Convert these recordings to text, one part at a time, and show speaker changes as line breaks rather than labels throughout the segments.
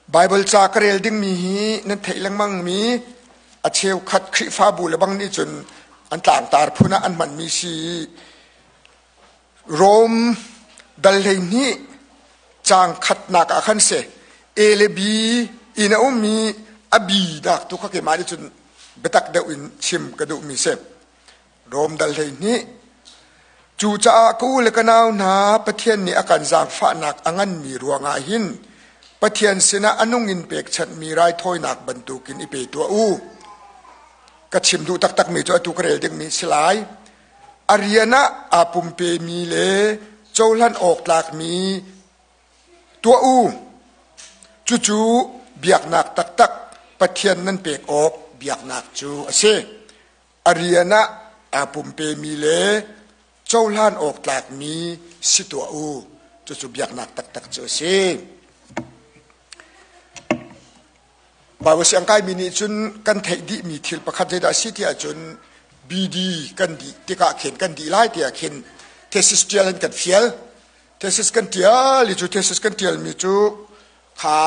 Baibal ca ka rel dingmi hi nan theih lengmangmi a cheukhat Khrihfabu le bang nih cun an tlangtar phun ah an hmanmi si. Rom dal 12 caang khatnak ah khan si A le B in a ummi a B nak tu kha keimah nih cun biatak deuh in chim ka duhmi si. Rom dal 12 Cucaah ka u le ka nau hna, Pathian nih a kan zaangfahnak a nganmi ruangah hin Pathian sinah a nung in pekchanhmi raithawinak bantukin i pe tuah u. Ka chim duh taktakmi cu atu ka rel dingmi si lai. A rian ah aa pumpemi le cohlan awk tlakmi tuah u. Cucu biaknak taktak Pathian nan pek awk biaknak cu a si. A rian ah aa pumpemi le cohlan awk tlakmi si tuah u. Cucu biaknak taktak cu a si. Bible siang kaimi nih cun kan theih dihmi thil pakhat zeidah a si ti ahcun BD kan dih tikah khin kan dih lai tiah khin thesis ṭial in kan fial. Thesis kan ṭial i cu thesis kan ṭialmi cu kha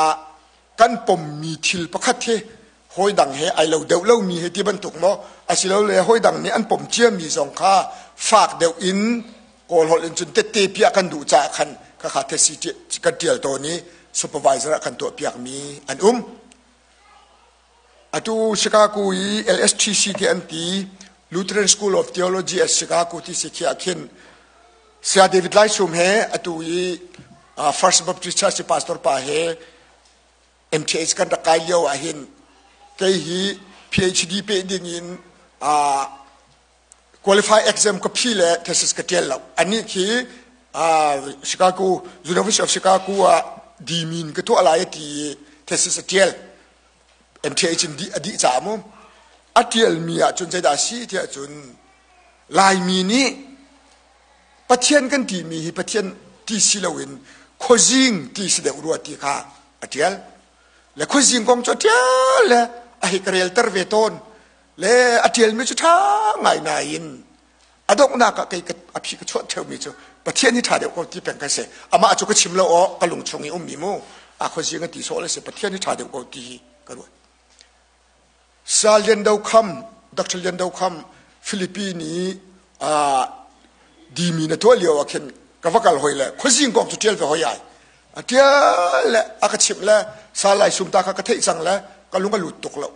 kan pommi thil pakhat hi hawidang he ai lo deuh lomi he ti bantuk maw asilole hawidang nih an pom ciami zong kha fak deuh in Kawl holh in cun tette piah kan duh caah khan khakha thesi kan ṭial tawn i supervisor ah kan tuah piakmi an um. Atu Chicago i LSTC ti an ti Lutheran School of Theology at Chicago ti si khi ah khin Saya David Lai Sum he atu i First Baptist Church pastor pa he MTH kan rak kai lio ah hin kei hi PhD peh ding in qualify exam ka phi le thesis ka tial lo. Anih khi Chicago University of Chicago ah dimin ka tuah lai ti i thesis a tial. MTH in a dih caah mu. A tialmi ah cun zeidah a si tiah cun Laimi nih Pathian kan timi hi Pathian ti si loin khuazing ti si deuh rua ti kha a ṭial. Le khuazing kong cu a ṭial le a hei ka relter ve tawn. Le a ṭialmi cu ṭha ngai nain a donghnak ah kei a phi ka chuah ṭheumi cu Pathian hi ṭha deuh ko ti peng ka si. Amah cu ka chim lo aw ka lung chung i ummi mu. A khuazing a ti sawh le si Pathian hi ṭha deuh ko ti hi ka ruat. Sal Lian Do Kham, Dr. Lian Do Kham, Philippine i dimi na tuah lio ah khin ka va kal hoi le khuazing kong cu ṭial ve hoi ai. A ṭial le a ka chimh le sal lai sum ta kha ka theih cang le ka lung a lut tuk lo.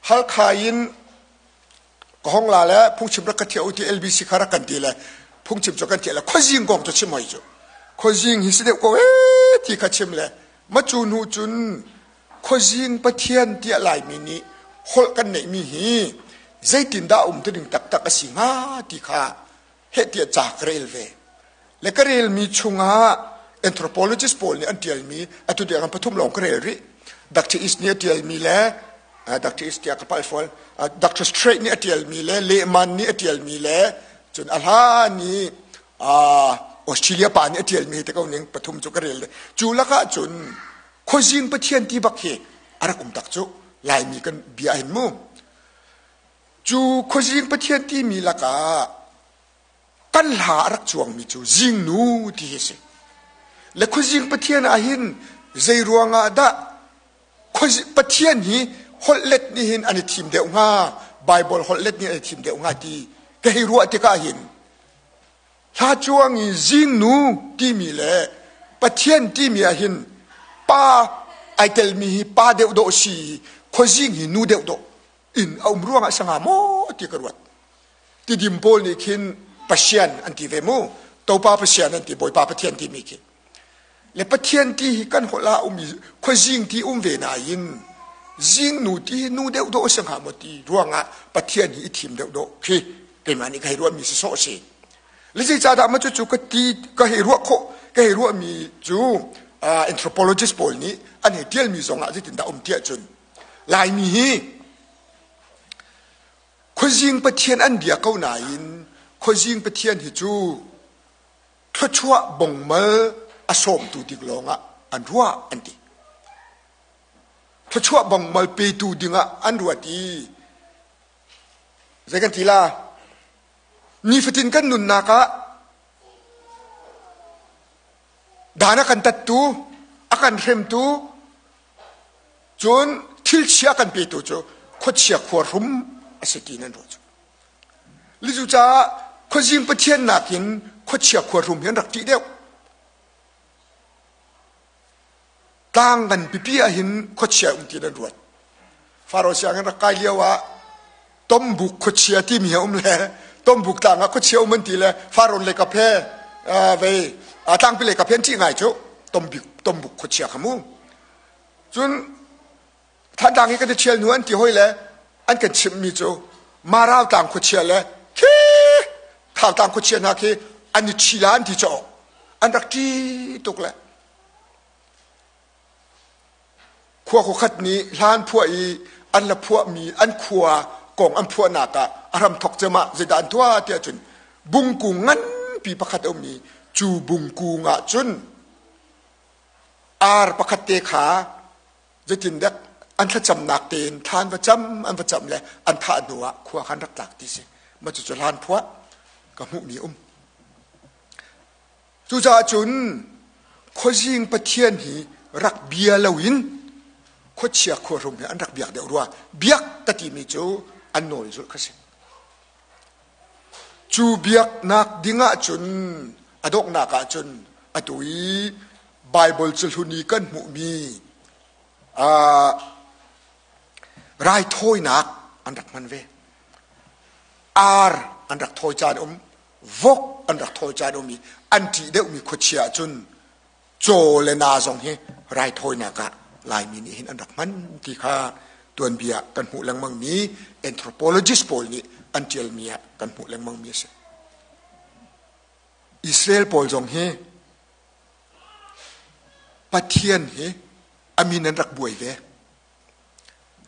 Halkha in ka hong la le phungchim rak ka thiah u ti LBC kha rak kan ti le phungchim cu kan thiah le khuazing kong cu chim hoi cu. Khuazing hi si deuh ko ee ti kha chim le ma cu hnu cun Khuazing Pathian tiah Laimi nih holh kan neihmi hi zeitindah um ding taktak a si hnga ti kha heh tiah ca ka rel ve. Le ka relmi chungah anthropologist pawl nih an ṭialmi atu tiang an pathum lawng ka rel rih. Dr. East nih a ṭialmi le Dr. East tiah ka palh fual. Dr. Strait nih a ṭialmi le Lehman nih a ṭialmi le cun a hlan i Australia pa nih a ṭialmi te ko ning pathum cu ka rel. Cu lakah cun Khuazing Pathian ti bak hi a rak um tak cu Laimi kan bia hin mu. Cu Khuazing Pathian timi lakah kan hla a rak cuangmi cu Zingnu ti hi si. Le Khuazing Pathian ah hin zei ruangah dah Pathian hi holh let nih hin an i thim deuh hnga, Bible holh let nih an i thim deuh hnga ti ka hei ruah tikah hin Hla cuang i zingnu timi le Pathian timi ah hin pa ai telmi hi pa deuh dawh si khuazing hi nu deuh dawh in a um ruangah sanga maw ti ka ruat. Tidim pawl nih khin Pasian an ti ve mu. Topa Pasian an ti Bawipa Pathian timi khi. Le Pathian ti hi kan holh ah um i khuazing ti um ve nain zingnu ti hi nu deuh dawh a si hnga maw ti ruangah Pathian hi i thim deuh dawh khi keimah nih ka hei ruahmi si sawh si. Le zeicahdah maw cucu ka ti ka hei ruah khawh ka hei ruahmi cu anthropologist pawl nih an hei ṭialmi zongah zeitindah um tiah cun Laimi hi khuazing Pathian an bia ko nain khuazing Pathian hi cu thluachuah bongmal a sawmtu ding lawngah an ruah an ti. Thluachuah bongmal petu dingah an ruat i zei kan ti la nifatin kan nunnak ah dan a kan tattu a kan hremtu Cun thil chia kan petu cu khuachia khuahrum a si ti nan ruah cu. Lizu caah khuazing pathian nakin khuachia khuahrum hi an rak ṭih deuh. Tlang ngan pipi ah hin khuachia um ti nan ruat. Faro sianginn rak kai lio ah Tombuk khuachia timi a um le Tombuk tlang ah khuachia um an ti le Farawn le kaphe vei tlangpi le kaphe an ṭih ngai cu Tombuk Tombuk khuachia kha mu. Cun Thantlang hi kan i ṭhial hnu an ti hoi le an kan chimhmi cu Marau tlang khuachia le khi Thau tlang khuachia hna khi an i ṭhi la an ti caw an rak ṭi tuk le Khua khuakhat nih hlan phuah i an la phuahmi an khua kong an phuahnak ah a hramthok cem ah zeidah an tuah tiah cun bungkung nganpi pakhat a um i cu bungkung ah cun ar pakhat te kha zeitindek an thlacamnak tein thla an va cam an va cam le an thah hnu ah khua khan rak tlak ti si. Mah cucu hlan phuah ka hmuhmi um. Cucaah cun khuazing pathian hi rak bia loin khuachia khuahrum hi an rak biak deuh rua. Biak ka timi cu an nawl zulh kha si. Cu biaknak ding ahcun a donghnak ahcun atu i Baibal cahlun i kan hmuhmi raithawinak an rak hman ve. Ar an rak thawi caan um, vok an rak thawi caan um i an ṭih deuhmi khuachia ahcun caw le na zong hi raithawinak ah Laimi nih hin an rak hman ti kha tuanbia kan hmuh lengmangmi anthropologist pawl nih an ṭialmi ah kan hmuh lengmangmi a si. Israel pawl zong hi Pathian hi a min an rak buai ve.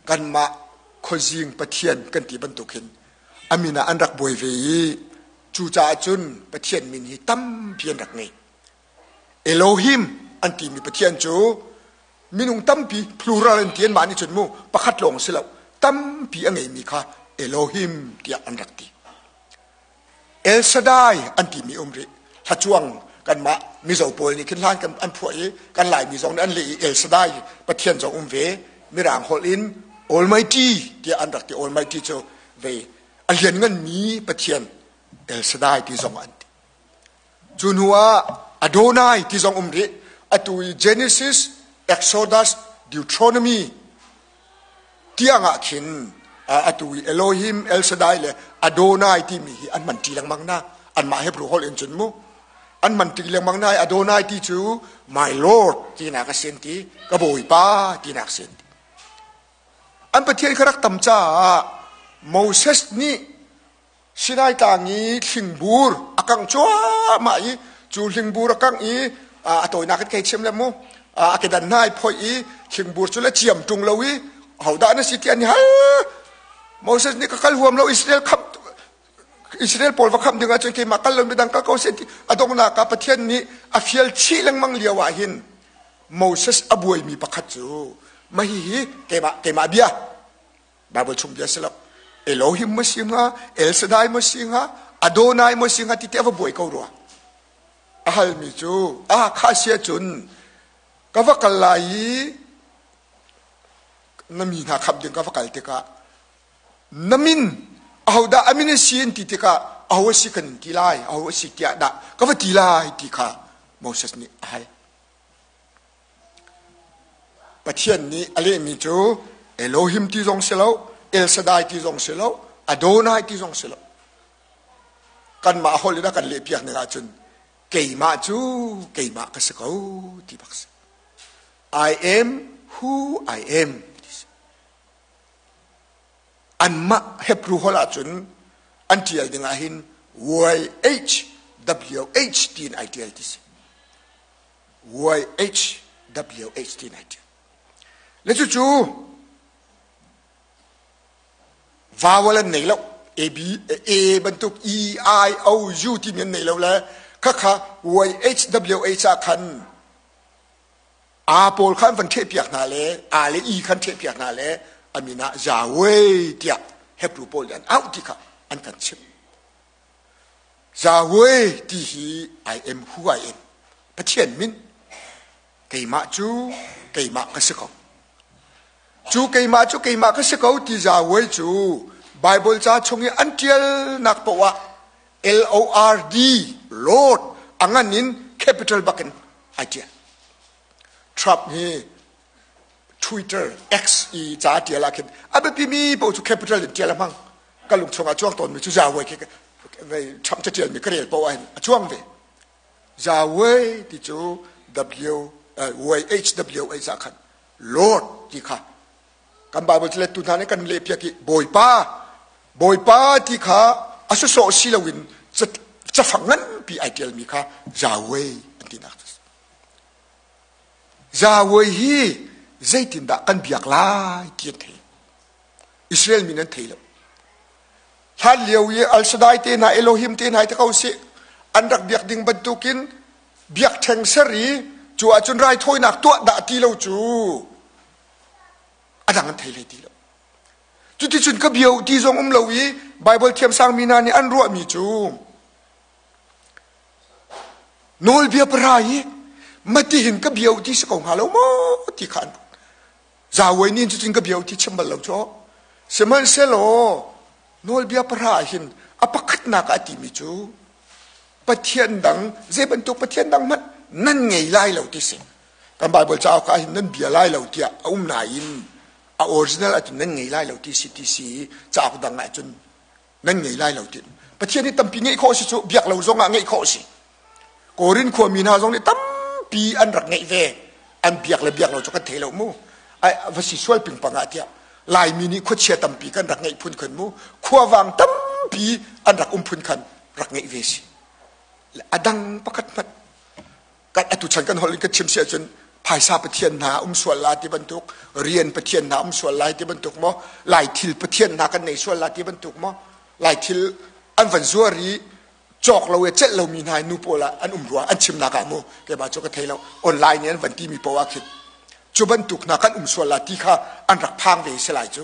Kanmah khuazing Pathian kan ti bantuk hin a min ah an rak buai ve i cucaah cun Pathian min hi tampi an rak ngei. Elohim an timi Pathian cu minung tampi plural an ti anmah nih cun mu pakhat lawng si lo tampi a ngeimi kha Elohim tiah an rak ti. El Shaddai an timi um rih. Hlacuang kanmah Mizo pawl nih khin hlan kan an phuah i kan Laimi zong nih an leh i El Shaddai Pathian zong um ve. Mirang holh in Almighty tiah an rak ti. Almighty cu ve a liannganmi Pathian El Shaddai ti zong an ti. Cu hnu ah Adonai ti zong um rih. Atu i Genesis, Exodus, Deuteronomy tiang ah khin atu i Elohim, El Shaddai le Adonai timi hi an hman ṭi lengmang na. Anmah Hebrew holh in cun mu. An hman ṭi lengmang na i Adonai ti cu my Lord tinak a si an ti, ka Bawipa tinak a si an ti. An Pathian kha rak tam caah Moses nih Sinai tlang i hlingbur a kangh cuahmah i cu hlingbur a kangh i a tawinak in kei chim le mu a kedan hna i phoih i hlingbur cu le ciam ṭung lo i hodah na si ti an i hal Moses nih ka kal huam lo Israel khamh Israel pawl va khamh ding ahcun keimah kal lo midang kal ko seh ti a donghnak ah Pathian nih a fial chih lengmang lio ah hin Moses a buaimi pakhat cu mah hihi keimah keimah bia Bible chung bia si lo. Elohim maw si hnga, El Shaddai maw si hnga, Adonai maw si hnga ti te a va buai ko rua. A halmi cu, ah kha sia cun ka va kal lai i na mi hna khamh ding ka va kal tikah na min ahodah a min a si in ti tikah aho a si kan in ti lai aho a si tiah dah ka va ti lai ti kha Moses nih a hal. Pathian nih a lehmi cu Elohim ti zong si lo, El Shaddai ti zong si lo, Adonai ti zong si lo. Kanmah holh in a kan lehpiak ning ahcun keimah cu keimah ka si ko ti bak si. I am who I am ti si. Anmah Hebrew holh ahcun an ṭial ding ah hin YHWH tiin ai ṭial ti si. YHWH ti nai ṭial. Le cucu vowel an nei lo. A, B, A bantuk E, I, O, U timi an nei lo le khakha YHWH ah khan A pawl kha an van ṭhehpiak hna le A le E khan ṭhehpiak hna le a min ah Yahweh tiah Hebrew pawl nih an auh ti kha an kan chimh. Yahweh ti hi I am who I am. Pathian min. Keimah cu keimah ka si ko. Cu keimah cu keimah ka si ko ti Yahweh cu Baibal ca chung i an ṭialnak paoh ah L-O-R-D, Lord, a ngan in capital bakin ai ṭial. Trump hi Twitter X i ca a ṭial ah khin a biapimi paoh cu capital in ṭial a hmang. Ka lung chungah cuang tawnmi cu Yahweh khi Trump caṭialmi ka rel paoh ah hin a cuang ve. Yahweh ti cu W YHWH ah khan Lord ti kha kan Bible lettu hna nih kan lehpiak i Bawipa Bawipa ti kha a sawsawh si loin cafang nganpi ai ṭialmi kha Yahweh an tinak cu Yahweh hi zeitindah kan biak lai ti an thei. Israel mi nan thei lo. Hlan lio i Al Shaddai te hna Elohim te hna te ko si an rak biak ding bantukin biakṭheng ser i cu ahcun raithawinak tuah dah ti lo cu a dang an thei hlei ti lo. Cuticun ka bia ti zong um lo i Bible thiamsang mi hna nih an ruahmi cu nawlbia para hi matihin ka bia ti si ko hnga lo maw ti kha an ruat. Zawei nih cutin ka bia ti chim bal lo cu. Sihmanhsehlaw nawlbia pahra ah hin a pakhatnak ah a timi cu Pathian dang zei bantuk Pathian dang hmanh nan ngei lai lo ti si. Kan Bible cauk ah hin nan bia lai lo tiah a um nain a original ahcun nan ngei lai lo ti si ti si cauk dang ahcun nan ngei lai lo ti. Pathian hi tampi ngeih khawh si cu biak lo zong ah ngeih khawh si. Korin khuami hna zong nih tampi an rak ngeih ve. An biak le biak lo cu kan thei lo mu. Ai va si sual pingpang ah tiah Laimi nih khuachia tampi kan rak ngeih phun khan mu. Khuavang tampi an rak um phun khan rak ngeih ve si. A dang pakhat hmanh kan atu chan kan holh in kan chim si ahcun phaisa pathian hna um sual la ti bantuk rian pathian hna um sual lai ti bantuk maw lai thil pathian hna kan nei sual la ti bantuk maw lai thil an van zuar i cawk lo i celh lomi hna nu pawl ah an um rua an chimnak ah mu keimah cu ka thei lo online in an van timi paoh ah khin cu bantuk hna kan um sual la ti kha an rak phang ve si lai cu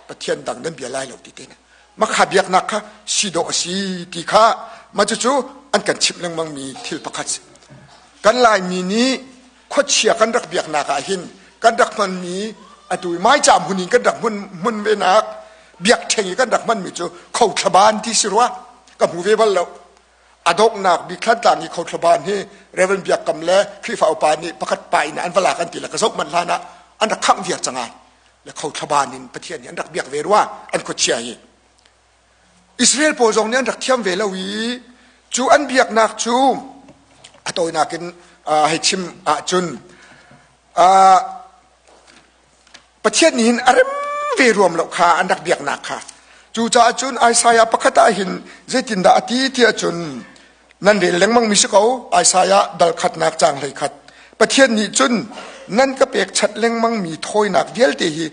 pathian dang nan bia lai lo ti te na makha biaknak kha si dawh a si ti kha mah cucu an kan chimh lengmang mi thil pakhat si kan laimi nih khuachia kan rak biaknak ah hin kan rak hmanmi atu i maica hmun in kan rak hmun hmun venak biakṭheng i kan rak hmanmi cu khothlaban ti si rua ka hmu ve bal lo a donghnak bik Thlantlang i khothlaban hi Reverend Biak Kam le Khrihfa upa nih pakhat pa in an va lak an ti le ka zoh manh hlan ah an rak khangh viar cang ai le khothlaban in Pathian nih an rak biak ve rua an khuachia hi Israel pawl zong nih an rak thiam ve lo i cu an biaknak cu a tawinak in hei chim ahcun Pathian nih hin a rem ve ruam lo kha an rak biaknak kha. Cucaah cun Isaiah pakhat ah hin zeitindah a ti tiah cun nan rel lengmang mi si ko Isaiah dal khatnak caang 11. Pathian nih cun nan ka pekchanh lengmang mi thawinak vialte hi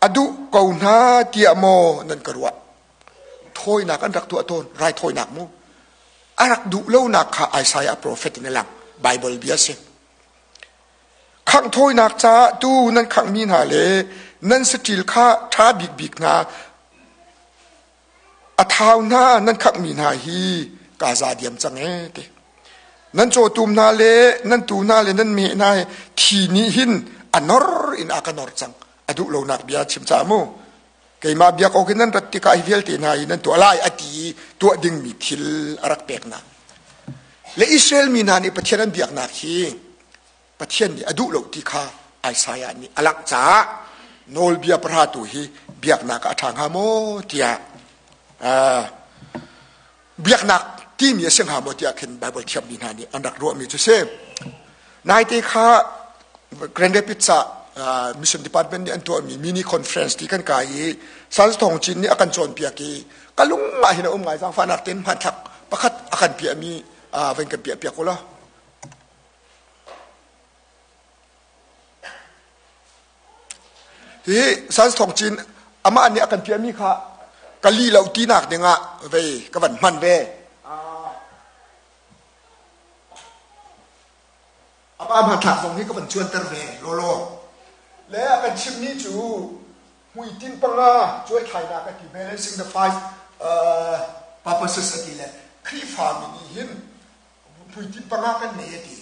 a duh ko hna tiah maw nan ka ruah? Thawinak an rak tuah tawn, raithawinak mu. A rak duh lonak kha Isaiah profet in a lang. Bible bia si. Khangh thawinak caah tuu nan khanghmi hna le nan saṭil kha ṭha bikbik hna a thau hna nan khanghmi hna hi kaa za diam cang ee ti. Nan cawtum hna le nan tuu hna le nan meh hna hi thi nih hin a nor in a ka nor cang. A duh lonak bia chim caah mu. Keimah biak awk in nan rat tikah hi vialte hna hi nan tuah lai a ti i tuah dingmi thil a rak pek hna. Le Israel mi hna nih Pathian an biaknak hi Pathian nih a duh lo ti kha Isaiah nih a langh caah nawlbia pahra tu hi biaknak ah a ṭha hnga maw tiah biaknak timi a si hnga maw tiah khin Bible thiammi hna nih an rak ruahmi cu si. Naite kha Grand Rapids ah Mission Department nih an tuahmi mini conference ti kan kai i Sal Thawng Cin nih a kan cawnpiak i ka lung ah hin a um ngai zaangfahnak tein hmanthlak pakhat a kan piahmi van kan piah piak u law. Hi Sal Thawng Cin amah nih a kan piahmi kha ka li lo tinak dingah vei ka van hman ve. A pa hmanthlak zong hi ka van cuanter ve lawlaw. Le a kan chimmi cu hmuitinh panga cuaithlainak a ti balancing the five purposes a ti le Khrihfami nih hin hmuitinh panga kan nei a ti.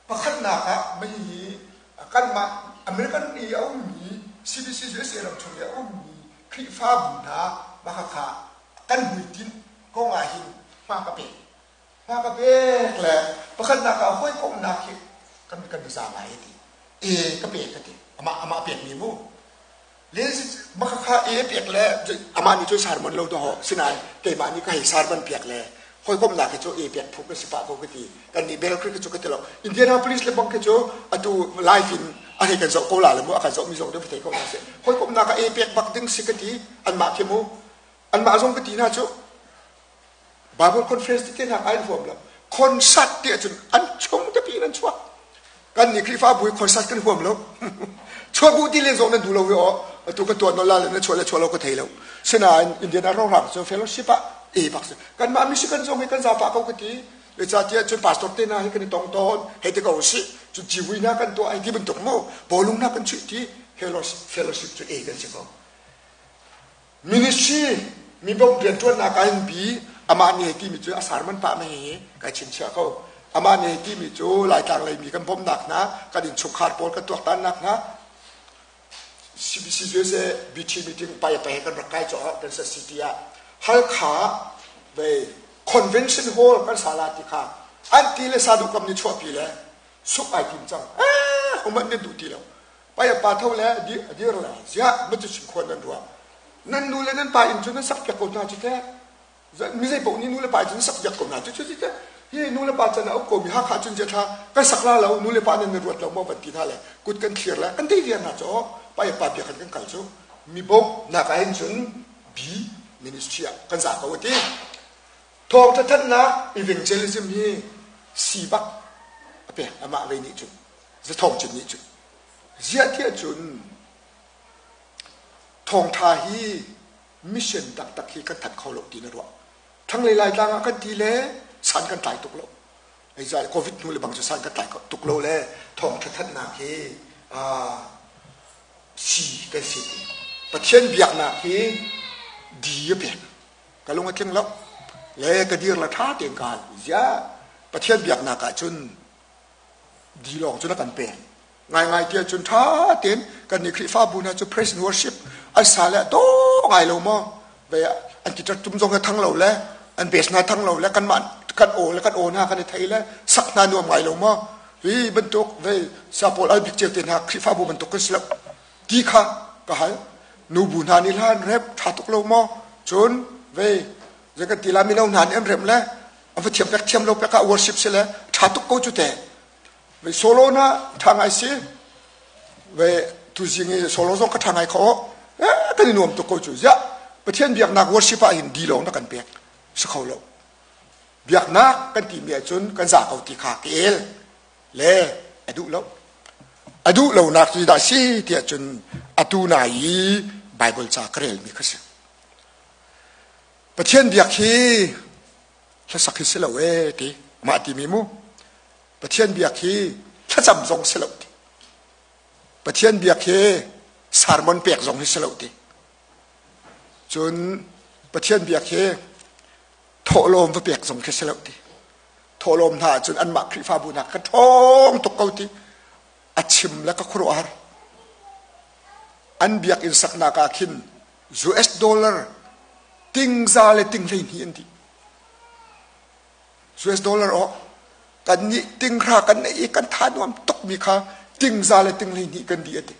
Pakhatnak ah mei hi kanmah. American i a ummi CBC USA ram chung i a ummi Khrihfabu hna mah kha kan hmuitinh kong ah hin hma ka pek. Hma ka pek le pakhatnak ah hawikomhnak hi kan kan i za ngai a ti. E ka pek ka ti. Amah amah pekmi mu. Le mah kha e pek le amah nih cun sermon lo dawh sinain keimah nih ka hei sermon piak le hawikomhnak hi cu e pek phu kan si pah ko ka ti. Kan nih Bell Creek cu ka ti lo. Indianapolis le bang khi cu atu live in a hei kan zoh ko la le mu a kan zoh mi zong nih thei ko hna seh. Hawikomhnak ah e pek bak ding si ka ti. Anmah khi mu. Anmah zong ka ti hna cu Bible conference tete hna ai huam lo. Concert ti ahcun an chung tepi in an chuak. Kan nih Khrihfabu hi concert kan huam lo. Chuak u ti len zong nan duh lo i aw atu kan tuah nawl la le na chuah le chuah lo ka thei lo. Sinain Indiana rongrang cu fellowship ah e bak si. Kanmah Michigan zong hi kan zafa ko ka ti. Zeicahtiah cun pastor te hna hi kan i tong tawn. Hei ti ko usih. Cu civui hna kan tuah ai ti bantuk mu. Bawlung hna kan chuih ti fellowship cu e kan si ko. Ministry mi bawmh rianṭuannak ah hin bi amah nih hei timi cu a sermon pah mei hi kai chingchiah ko. Amah nih hei timi cu Laitlang lei mi kan bawmhnak hna, kan innchungkhar pawl kan tuaktannak hna, CBC USA BT meeting pai pai kan rak kai caah Kansas City ah Halkha vei convention hall kan sala ti kha an ti le sadukam nih chuahpi le suk ai tim cang. Eh, homan nan duh ti lo. Pai pa tho le a dir le ziah ma cu chimkhuan nan ruah nan nu le nan pa inn cu nan sak piak ko hna cu teh mi zei paoh nih nu le pa cun sak piak ko hna cu cu teh hi nu le pa can a uk ko mi Hakha cun zia thla kan sak la lo nu le pa nan ruat lo maw van ti hna le kut kan thlir le kan dei viar hna cu pa pa bia kan kan kal cu mi bawmh nak ah hin cun B ministry ah kan za ko ti thawngtha thannak evangelism hi si bak a pek amah ve nih cun zathawng cun nih cun Ziah tiah cun thawngṭha hi mission taktak hi kan that kho lo ti na ruah. Thlanglei Laitlang ah kan ti le san kan tlai tuk lo. Zeicah COVID hnu le bang cu san kan tlai tuk lo le thawngṭha thanhnak hi si kan si ti. Pathian biaknak hi di a pek. Ka lung a tling lo. Le ka dir la ṭha tein ka hal. Ziah Pathian biaknak ah cun di lawng cun a kan pek ngaingai tiah cun ṭha tein kan nih Khrihfabu hna cu praise and worship an sa le to ngai lo maw ve an guitar tum zong he thang lo le an bass hna thang lo le kanmah kan aw le kan aw hna kan i thei le sak hna nuam ngai lo maw hi bantuk ve sapawl al bik cio te hna Khrihfabu bantuk kan si lo ti kha ka hal nubu hna nih hlan rep ṭha tuk lo maw cun ve zei kan ti la mino hna nih an rem le a va thiam pek thiam lo pek ah worship si le ṭha tuk ko cu te ve solo na ṭha ngai si ve tuzing i solo zong ka ṭha ngai kho eh kan i nuam tuk ko cu ziah Pathian biaknak worship ah hin di lawng na kan pek si kho lo biaknak kan ti mi ahcun kan za ko ti kha ka el le a duh lo a duh lonak cu dah si tiah cun atu na i Bible ca ka rel mi kha si Pathian biak hi hlasak hi si lo ee ti mah timi mu Pathian biak hi thlacam zong si lo ti Pathian biak hi sermon pek zong hi si lo ti cun Pathian biak hi thawhlawm va pek zong khi si lo ti thawhlawm hna ahcun anmah Khrihfabu hna ka ṭhawng tuk ko ti a chim le ka khuaruahhar an biakinn saknak ah khin US dollar tingza le ting 12 an dih. US dollar aw kan nih tinghra kan neih i kan tha nuam tuk mi kha tingza le ting 12 kan dih ati.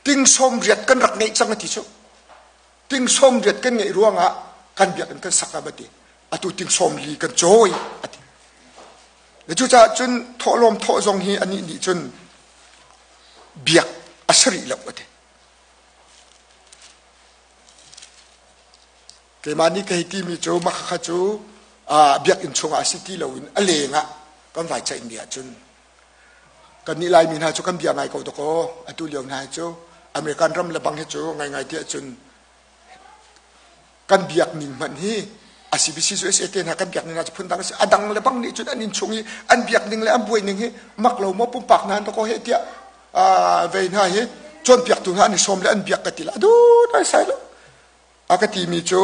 Ting 80 kan rak ngeih cang ati cu. Ting 80 kan ngeih ruangah kan biakinn kan sak ati. Atu ting 40 kan cawi ati. Le cucaah cun thawhlawm thawh zong hi anih nih cun biak a si rih lo ati. Keimah nih ka hei timi cu mah khakha cu biakinn chungah a si ti loin a leng ah kan vai ceihmi ahcun kannih Laimi hna cu kan bia ngai ko dakaw atu lio hna hi cu American ram le bang hi cu ngaingai ti ahcun kan biak ning hmanh hi a CBC USA te hna kan biak ning hna cu phundang a si a dang le bang nih cun an inn chung i an biak ning le an buai ning hi mak lo maw pumpak hna dakaw he tiah vei hna hi cawnpiaktu hna an i sawm le an biak ka ti la du dai sai lo a ka timi cu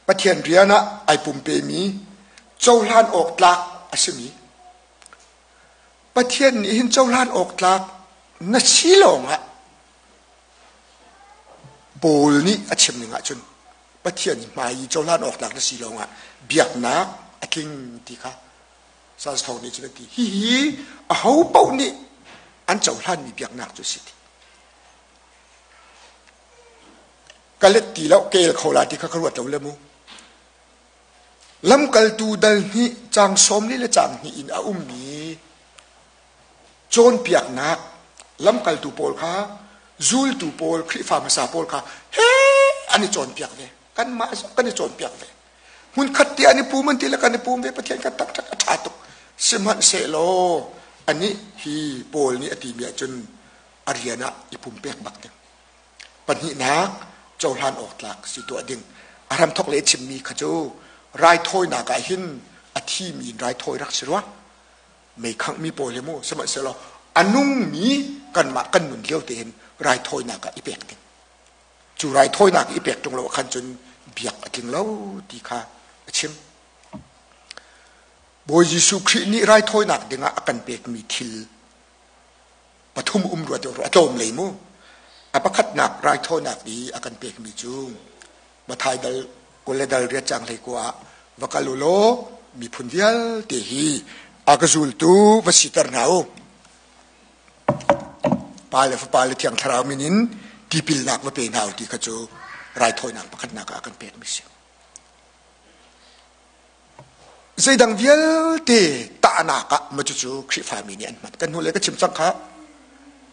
Pathian rian ah ai pumpemi cohlan awk tlak a simi Pathian nih hin cohlan awk tlak. Na si lawngah Paul nih a chim ning ahcun Pathian hmai i cohlan awk tlak na si lawngah biaknak a tling ti kha Sas Thawng nih cun a ti. Hihi aho paoh nih an cohlanmi biaknak cu a si ti. Ka let ti lo, ka el kho la ti kha ka ruat lo le mu. Lamkaltu dal hnih caang 40 le caang hnih in a ummi cawnpiaknak lamkaltu pawl kha zultu pawl Khrihfa hmasa pawl kha he an i cawnpiak ve. Kanmah zong kan i cawnpiak ve. Hmunkhat te an i pum an ti le kan i pum ve Pathian kan taktak a ṭha tuk. Sihmanhsehlaw anih hi Paul nih a timi ahcun a rian ah i pumpek bak ding. Pahnihnak, cohlan awk tlak si tuah ding. A hramthok le chimmi kha cu raithawinak ah hin a thimi in raithawi rak si rua. Mei khanghmi pawl hi mu sihmanhsehlaw a nungmi kanmah kan nun lio tein raithawinak ah i pek ding. Cu raithawinak i pek ṭung lo ah khan cun biak a tling lo ti kha a chim. Bawi Jesuh Khrih nih raithawinak dingah a kan pekmi thil pathum um rua ti a tlawm lei mu. A pakhatnak raithawinak i a kan pekmi cu Mathai dal 20 le dal riat cang hlei kua ah va kal u law miphun vialte hi a ka zultu va siter hna u. Pa le Fapa le Thiang Thlarau min in tipilnak va pe hna u ti kha cu raithawinak pakhatnak ah a kan pekmi si. Zeidang vialte tahnak ah ma cucu Khrihfami nih an hman. Kan hnulei ka chim cang kha.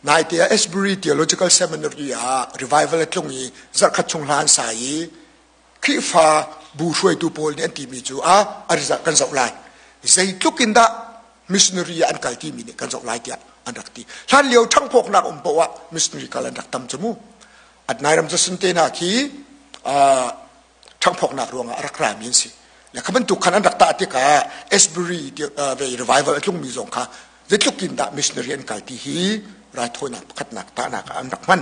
Naite ah Asbury Theological Seminary ah revival a tlung i zarhkhat chung hla an sa i Khrihfa bu hruaitu pawl nih an timi cu a a result kan zoh lai. Zeitluk in dah missionary ah an kal timi nih kan zoh lai tiah an rak ti. Hlan lio ṭhangphawknak um poah ah missionary kal an rak tam cu mu. At nai ram cu te hna khi ṭhangphawknak ruangah a rak rami an si. Le kha bantuk khan an rak tah tikah Asbury ve revival a tlungmi zong kha zeitluk in dah missionary an kal ti hi raithawinak pakhatnak tahnak ah an rak hman.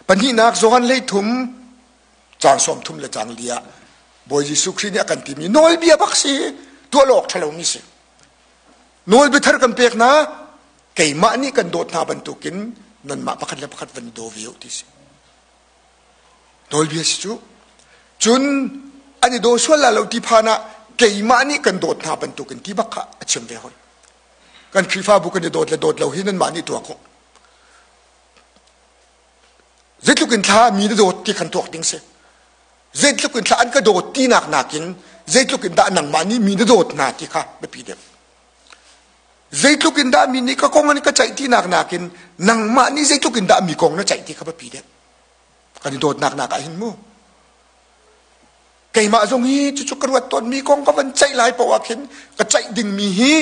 Pahnihnak Johan 13 caang 30 le caang li ah Bawi Jesuh Khrih nih a kan timi nawlbia bak si tuah lo awk ṭhalomi si. Nawlbia thar kan pek hna keimah nih kan dawt hna bantukin nanmah pakhat le pakhat van i daw ve u ti si. Nawlbia si cu. Cun an i daw sual lai lo ti phan ah keimah nih kan dawt hna bantukin ti bak kha a chim ve hoi. Kan Khrihfabu kan i dawt le dawt lo hi nanmah nih tuak u. Zeitluk in thla mi na dawt ti khan tuak ding si. Zeitluk in thla an ka dawt tinak nakin zeitluk in dah nangmah nih mi na dawt hna ti kha biapi deuh. Zeitluk in dah mi nih ka kong an ka ceih tinak nakin nangmah nih zeitluk in dah mi kong na ceih ti kha biapi deuh. Kan i dawtnak nak ah hin mu. Keimah zong hi cucu ka ruat tawn mi kong ka van ceih lai paoh ah khin ka ceih dingmi hi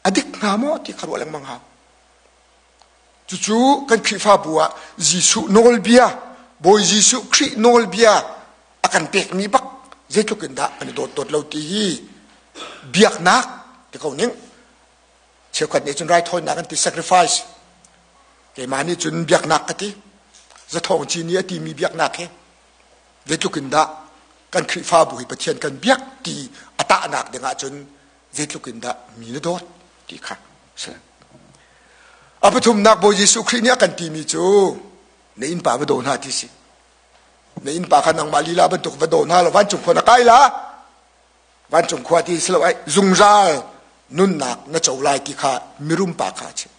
a dik hnga maw ti kha ruah lengmang hau. Cucu kan Khrihfabu ah Jesuh nawlbia, Bawi Jesuh Khrih nawlbia a kan pekmi bak zeitluk in dah kan i dawt dawt lo ti hi biaknak ti ko ning. Cheukhat nih cun raithawinak an ti sacrifice. Keimah nih cun biaknak ka ti. Zathawng ci nih a timi biaknak hi zeitluk in dah kan Khrihfabu hi Pathian kan biak ti a tahnak ding ahcun zeitluk in dah mi na dawt ti kha si. A pathumnak Bawi Jesuh Khrih nih a kan timi cu na innpa va daw hna ti si. Na innpa kha nangmah lila bantuk va daw hna law vancung khua na kai la. Vancung khua ti si lo ai zungzal nunnak na co lai ti kha mirum pa kha a chim.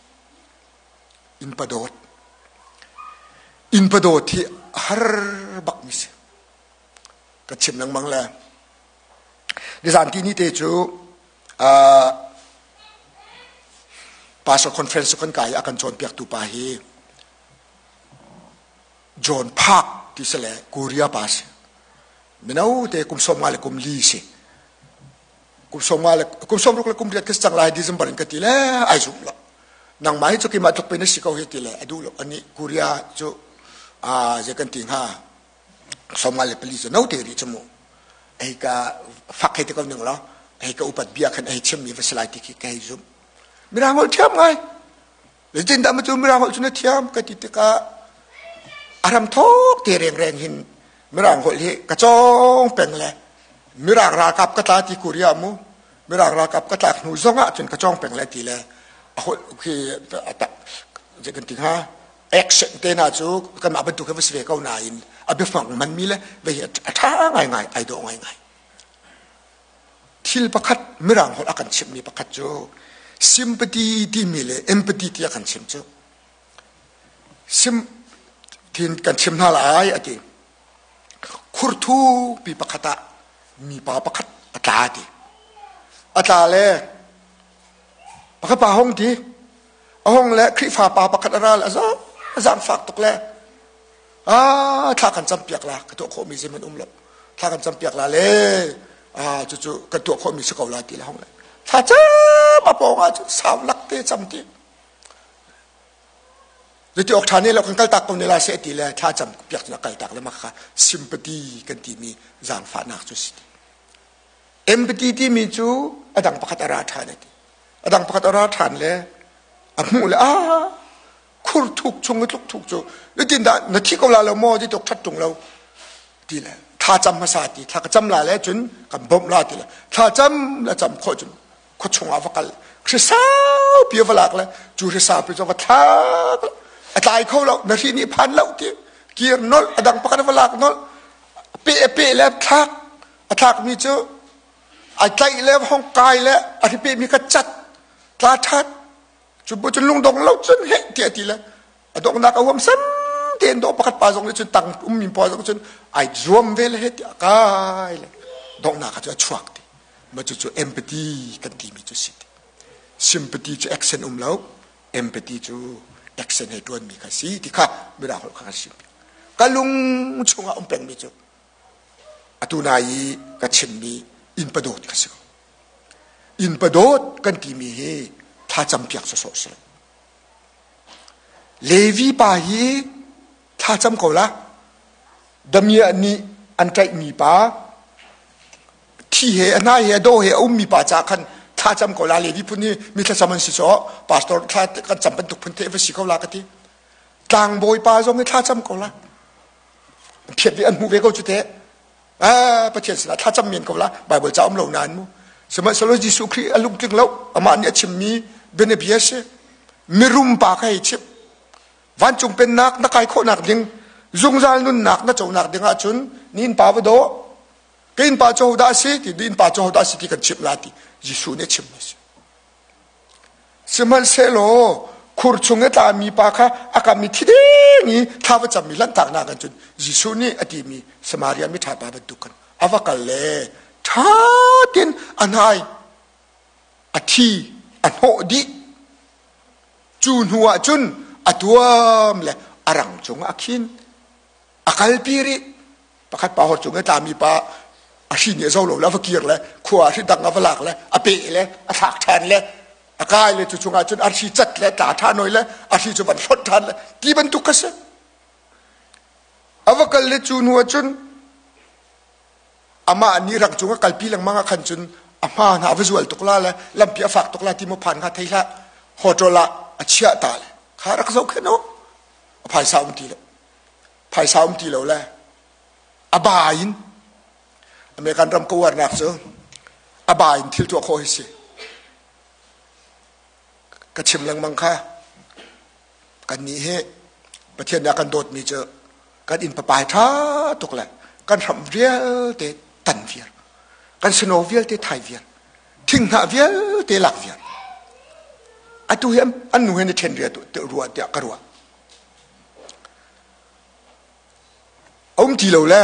Innpa dawt. Innpa dawt hi har bak mi si. Ka chim lengmang le Nizan ti ni te cu pastor conference kan kai a kan cawnpiaktu pa hi John Park ti si le Korea pa si. Mino te kum 50 le kum li si. Kum 50 le kum 60 le kum riat ka cang lai December in ka ti le ai zum lo. Nangmah hi cu keimah tluk pe na si ko hi ti le a duh lo. Ani Korea cu zei kan ti hnga 54 cu no te rih cu mu hei ka fak hei ti ko ning law hei ka upat bia khan hei chimmi va si lai ti khi ka hei zumh mirang holh thiam ngai zeitindah ma cu mirang holh cu na thiam ka ti tikah a ram thok te rengreng hin mirang holh hi ka cawng peng le mirang ralkap ka tla ti Korea mu mirang ralkap ka tlak hnu zong ah cun ka cawng peng le ti le. A holh khi zei kan ti hnga action te hna cu kanmah bantuk hi va si ve ko nain a biafang manmi le vei hi a ṭha ngaingai ai dawh ngaingai. Thil pakhat mirang holh a kan chimhmi pakhat cu sympathy timi le empathy ti a kan chim cu sim thin kan chim hna lai a ti. Khurthu pi pakhat ah mipa pakhat a tla ti. A tla le pakhat pa hong ti a hong le Khrihfa pa pakhat a ral a zaangfak tuk le ah thla kan campiak la ka tuah khawhmi zeihmanh um lo thla kan campiak la le ah cucu kan tuah khawhmi si ko la ti la hong le thla cam a pawng ah cun sau lak te cam ti Zeiti awk ṭha ne lo kan kal tak ko ne la seh ti le thla cam piak cun a kal tak le mah kha sympathy kan timi zaangfahnak cu si. Empathy timi cu a dang pakhat a ra ṭhan a ti. A dang pakhat a ra ṭhan le a hmuh le ah khur thuk chung i tluk thuk cu zeitin dah na thi ko la lo maw ti tuk ṭhat ṭung lo ti le thla cam hmasa ti thla ka cam la le cun kan bawmh la ti le thla cam le cam khawh cun khua chungah va kal hrisau pi va lak le cu hrisau pi cu va thlak a tlai kho lo na hri nih phan lo ti kir nolh a dang pakhat va lak nolh pe pe le thlak a thlak mi cu ai tlaih le hong kai le a hri pe mi kha cat tla that cu bu cun lungdong lo cun heh tiah ti le a donghnak a huam sam tein dawh pakhat pa zong nih cun tang ummi pa zong cun ai zuam ve le he tiah kai le donghnak ah cu a chuak ti ma cu cu empathy kan timi cu si sympathy cu action um lo empathy cu action he tuanmi kha si ti kha mirang holh kha kan sim ka lung chungah um pengmi cu atu nai i ka chimmi inn padawt kha si ko inn padawt kan timi hi thlacam piak sawsawh si lo Levi pa hi thlacam ko la. Damiah nih an ṭaihmi pa thi he a hnai he a daw he a ummi pa ca khan thlacam ko la. Levi phun hi mi thlacam an si caw pastor thla kan cam bantuk phun te va si ko la ka ti. Tlangbawi pa zong hi thlacam ko la. Phiat ve an hmuh ve ko cu te. Pathian sinah thlacam men ko la Bible ca um lo nain mu sihmanhsehlaw Jesuh Khrih a lungtling lo amah nih a chimmi bianabia si mirum pa kha hei chim vancung pennak na kai khawhnak ding zungzal nunnak na conak ding ahcun ni inn pa va daw ka inn pa cu hodah a si ti inn pa cu hodah a si ti kan chimh la ti Jesuh nih a chim a si Sihmanhsehlaw khur chung i tlami pa kha a kam i thi deng i thla va cammi lanhtaknak ah cun Jesuh nih a timi Samaria miṭha pa bantuk khan a va kal le ṭha tein a hnai a thi a hnawh dih. Cu hnu ah cun a tuam le a rang cungah a khin. A kalpi rih. Pakhat pa hor cung i tlami pa a hri nih a zo lo le a va kir le khua a hri dang a va lak le a peh le a thlak ṭhan le a kai le cu chungah cun a hri cat le tla ṭhan hoi le a hri cu van hlonh ṭhan le ti bantuk kha si. A va kal le cu hnu ah cun amah nih rang cung a kalpi lengmang ah khan cun a hma hna a va zual tuk la le lampi a fak tuk la ti maw phan kha thei hlah hotel ah a chiah ta le kha rak zohkhenh u a phaisa um ti lo phaisa um ti lo le a ba in American ram ka uarnak cu a ba in thil tuah khawh hi si ka chim lengmang kha kan nih hi Pathian nih a kan dawtmi cu kan inn papai ṭha tuk le kan hramh vialte tan vial kan sino vialte thai vial thinghnah vialte lak vial atu hi an nu he ni ṭhen ria ruah tiah ka ruah A um ti lo le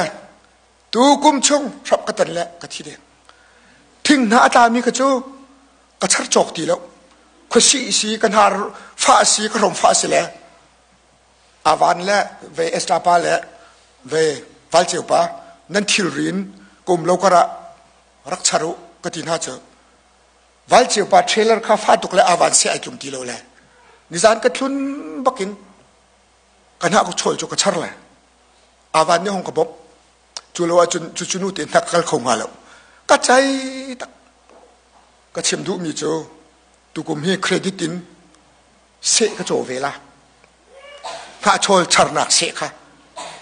tu kum chung hrap ka tan le ka thi deng. Thinghnah a tlami kha cu ka char cawk ti lo. Khuasih si, ka hnar fah si, ka hrom fah si le avan le ve Esther pa le ve Valceu pa nan thilri in ka um lo karah rak char u ka ti hna cu Valceu pa trailer kha fa tuk le avan seh ai tlum ti lo le nizan ka thlun bakin ka hnah ka chawl cu ka char le avan nih hong ka bawmh cu lo ahcun cu cu nu te hnak kal kho hnga lo ka cai tak ka chim duhmi cu tukum hi credit in seh ka caw ve la hnahchawl charnak seh kha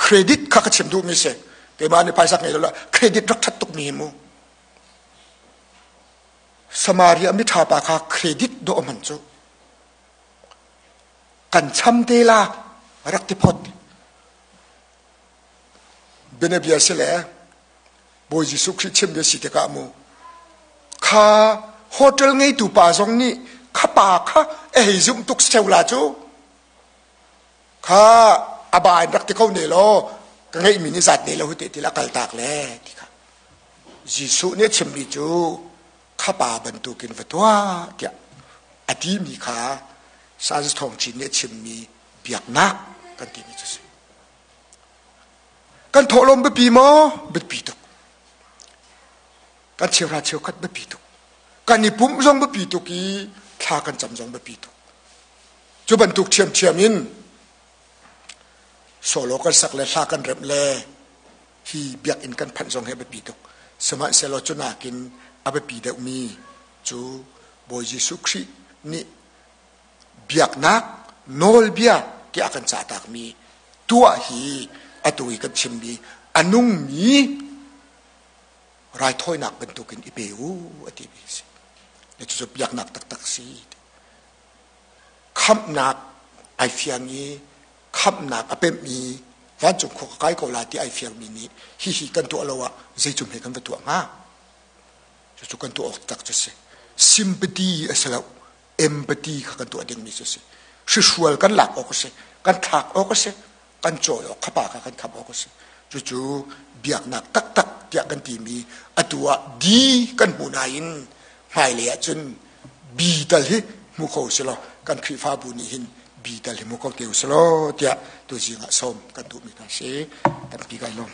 credit kha ka chim duhmi si keimah nih phaisa ngei lo la credit rak ṭhat tukmi hi mu Samaria miṭha pa kha credit dawh man cu. Kan cham te la rak ti phot. Bianabia si le Bawi Jesuh Khrih chim bia si tikah mu kha hotel ngeitu pa zong nih kha pa kha a hei zumh tuk seo la cu kha a ba in rak ti ko ne law ka ngeihmi nih zat ne lo te ti la kal tak le ti kha Jesuh nih a chimmi cu kha pa bantukin va tuah tiah a timi kha Sazis Thawng Cin nih a chimmi biaknak kan timi cu si. Kan thawhlawm biapi maw? Biapi tuk. Kan cheuhra cheukhat biapi tuk. Kan i pumh zong biapi tuk i thla kan cam zong biapi tuk. Cu bantuk ṭhiamṭhiam in solo kan sak le hla kan remh le hi biakinn kan phanh zong hi a biapi tuk. Sihmanhsehlaw cu nakin a biapi deuhmi cu Bawi Jesuh Khrih nih biaknak nawlbia tiah a kan cahtakmi tuah hi atu i kan chimmi a nungmi raithawinak bantukin i pe u a timi a si. Cucu biaknak taktak si. Khamhnak ai fiang i khamhnak a pemhmi vancung khua ka kai ko la ti ai fiangmi nih hihi kan tuah lo ah zeicum he kan va tuah hnga? Cucu kan tuah awk tak cu si. Sympathy a si lo. Empathy kha kan tuah dingmi cu si. Hrihrual kan lak awk a si. Kan thlak awk a si. Kan cawi awk khapa kha kan kham awk a si. Cucu biaknak taktak tiah kan timi atu ah D kan hmu nain hmailei ahcun B tal hi hmu kho si law kan Khrihfabu nih hin B tal hi hmu kho te u si law tiah tuzing ah sawm kan duhmi hna si. Tampi kai lawm.